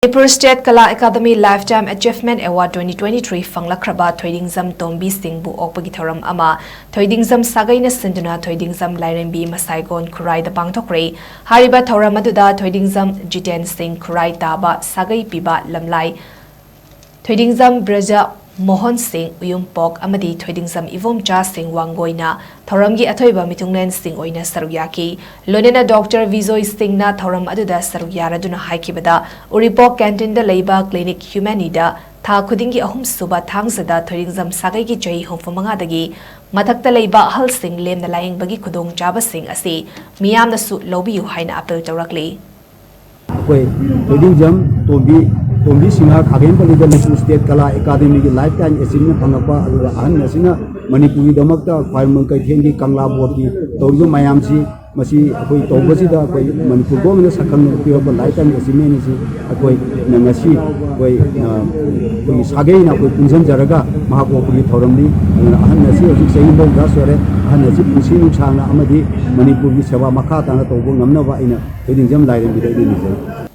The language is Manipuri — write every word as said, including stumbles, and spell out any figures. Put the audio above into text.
ꯃꯅꯤꯄꯨꯔ ꯁ꯭ꯇꯦꯠ ꯀꯂꯥ academy life time achievement award twenty twenty three ꯐꯪꯂꯛꯈ꯭ꯔꯕ ꯊꯣꯏꯗꯤꯡꯖꯝ ꯇꯣꯝꯕꯤ ꯁꯤꯡꯕꯨ ꯑꯣꯛꯄꯒꯤ ꯊꯧꯔꯝ ꯑꯃ ꯊꯣꯏꯗꯤꯡꯖꯝ ꯁꯥꯒꯩꯅ ꯁꯤꯟꯗꯨꯅ ꯊꯣꯏꯗꯤꯡꯖꯝ ꯂꯥꯏꯔꯦꯝꯕꯤ ꯃꯁꯥꯏꯒꯣꯟ ꯈꯨꯔꯥꯏꯗ ꯄꯥꯡꯊꯣꯛꯈ꯭ꯔꯦ꯫ ꯍꯥꯏꯔꯤꯕ ꯊꯧꯔꯝ ꯑꯗꯨꯗ ꯊꯣꯏꯗꯤꯡꯖꯝ ꯖꯤꯇꯦꯟ ꯁꯤꯡ ꯈꯨꯔꯥꯏ ꯇꯥꯕ ꯁꯥꯒꯩ ꯄꯤꯕ ꯂꯝꯂꯥꯏ ꯊꯣꯏꯗꯤꯡꯖꯝ ꯕ꯭ꯔꯖ ꯃꯣꯍꯟ ꯁꯤꯡ ꯎꯌꯨꯝꯄꯣꯛ ꯑꯃꯗꯤ ꯊꯣꯏꯗꯤꯡꯖꯝ ꯏꯕꯣꯝꯆꯥ ꯁꯤꯡ ꯋꯥꯡꯒꯣꯏꯅ ꯊꯧꯔꯝꯒꯤ ꯑꯊꯣꯏꯕ ꯃꯤꯊꯨꯡꯂꯦꯟꯁꯤꯡ ꯑꯣꯏꯅ ꯁꯔꯨꯛ ꯌꯥꯈꯤ꯫ ꯂꯣꯏꯅꯅ ꯗꯣꯛꯇꯔ ꯕꯤꯖꯣꯏ ꯁꯤꯡꯅ ꯊꯧꯔꯝ ꯑꯗꯨꯗ ꯁꯔꯨꯛ ꯌꯥꯔꯗꯨꯅ ꯍꯥꯏꯈꯤꯕꯗ, ꯎꯔꯤꯄꯣꯛ ꯀꯦꯟꯇꯤꯟꯗ ꯂꯩꯕ ꯀ꯭ꯂꯤꯅꯤꯛ ꯍ꯭ꯌꯨꯃꯦꯅꯤꯗ ꯊꯥ ꯈꯨꯗꯤꯡꯒꯤ ꯑꯍꯨꯝꯁꯨꯕ ꯊꯥꯡꯖꯗ ꯊꯣꯏꯗꯤꯡꯖꯝ ꯁꯥꯒꯩꯒꯤ ꯆꯍꯤ ꯍꯨꯝꯐꯨ ꯃꯉꯥꯗꯒꯤ ꯃꯊꯛꯇ ꯂꯩꯕ ꯑꯍꯜꯁꯤꯡ ꯂꯦꯝꯅ ꯂꯥꯌꯦꯡꯕꯒꯤ ꯈꯨꯗꯣꯡꯆꯥꯕꯁꯤꯡ ꯑꯁꯤ ꯃꯤꯌꯥꯝꯅꯁꯨ ꯂꯧꯕꯤꯌꯨ ꯍꯥꯏꯅ ꯑꯥꯄꯤꯜ ꯇꯧꯔꯛꯂꯤ꯫ ꯑꯩꯈꯣꯏ ꯊꯣꯏꯗꯤꯡꯖꯝ ꯇꯣꯝꯕꯤ, ꯇꯣꯝꯕꯤ ꯁꯤꯡꯍ ꯈꯥꯒꯦꯝꯄꯜꯂꯤꯗ ꯃꯅꯤꯄꯨꯔ ꯁ꯭ꯇꯦꯠ ꯀꯂꯥ ꯑꯦꯀꯥꯗꯃꯤꯒꯤ ꯂꯥꯏꯐ ꯇꯥꯏꯝ ꯑꯦꯆꯤꯚꯃꯦꯟꯠ ꯐꯪꯉꯛꯄ, ꯑꯗꯨꯒ ꯑꯍꯟ ꯑꯁꯤꯅ ꯃꯅꯤꯄꯨꯔꯒꯤꯗꯃꯛꯇ ꯈ꯭ꯋꯥꯏꯔꯝꯕꯟ ꯀꯩꯊꯦꯜꯒꯤ ꯀꯪꯂꯥ ꯕꯣꯔꯗꯀꯤ ꯇꯧꯔꯤꯕ ꯃꯌꯥꯝꯁꯤ, ꯃꯁꯤ ꯑꯩꯈꯣꯏ ꯇꯧꯕꯁꯤꯗ ꯑꯩꯈꯣꯏ ꯃꯅꯤꯄꯨꯔ ꯒꯣꯔꯃꯦꯟꯅ ꯁꯛꯈꯪꯅꯕ ꯄꯤꯔꯛꯄ ꯂꯥꯏꯐ ꯇꯥꯏꯝ ꯑꯦꯆꯤꯚꯃꯦꯟꯠ ꯑꯁꯤ ꯑꯩꯈꯣꯏꯅ ꯉꯁꯤ ꯑꯩꯈꯣꯏ, ꯑ, ꯑꯩꯈꯣꯏꯒꯤ ꯁꯥꯒꯩꯅ ꯑꯩꯈꯣꯏ ꯄꯨꯟꯁꯤꯟꯖꯔꯒ ꯃꯍꯥꯛ ꯑꯣꯛꯄꯒꯤ ꯊꯧꯔꯝꯅꯤ꯫ ꯑꯗꯨꯅ ꯑꯍꯟ ꯑꯁꯤ ꯍꯧꯖꯤꯛ ꯆꯍꯤ ꯃꯧꯗ꯭ꯔꯥ ꯁꯨꯔꯦ꯫ ꯑꯍꯟ ꯑꯁꯤ ꯄꯨꯟꯁꯤ ꯅꯨꯡꯁꯥꯡꯅ ꯑꯃꯗꯤ ꯃꯅꯤꯄꯨꯔꯒꯤ ꯁꯦꯕꯥ ꯃꯈꯥ ꯇꯥꯅ ꯇꯧꯕ ꯉꯝꯅꯕ ꯑꯩꯅ ꯊꯣꯏꯗꯤꯡꯖꯝ ꯂꯥꯏꯔꯦꯝꯕꯤꯗ ꯑꯩꯅ ꯅꯤꯖꯔꯤ꯫